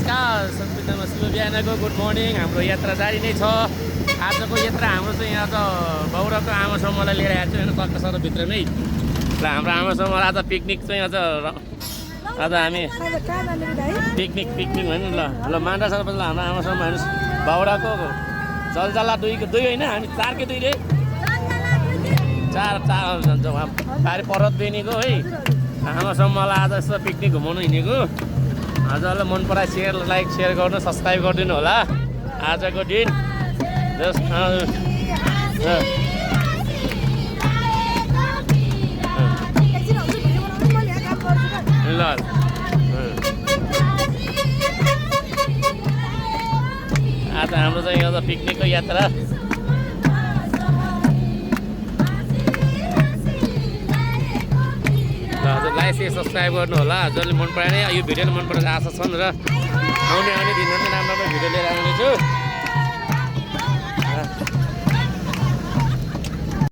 नमस्कार संस्कृतमा शुभ बिहानको गुड मर्निङ। हाम्रो यात्रा जारी नै छ। आजको यात्रा हाम्रो चाहिँ यहाँ त बौराको आमा समूहलाई लिएर आएको छु होइन तर्कसरभित्रमै र हाम्रो आमा समूह आज पिकनिक चाहिँ आज हामी पिकनिक भन्नु ल मान्दा सर हाम्रो आमा समूह हेर्नुहोस् बौराको जलजला दुई होइन हामी 4 के 2 रे 4 पारि पर्वत बेनीको है आमा समूहलाई आज यस्तो पिकनिक घुमाउनु हिँडेको। हजुरलाई मन पराए लाइक सेयर गर्नु सब्सक्राइब गरिदिनु होला। आजको दिन ल आज हाम्रो चाहिँ एउटा पिकनिकको यात्रा हजुरलाई चाहिँ सब्सक्राइब गर्नु होला। जसले मन परायो यो भिडियोले मन पराएको आशा छन् र आउने दिनमा राम्रो भिडियो लिएर आउनेछु।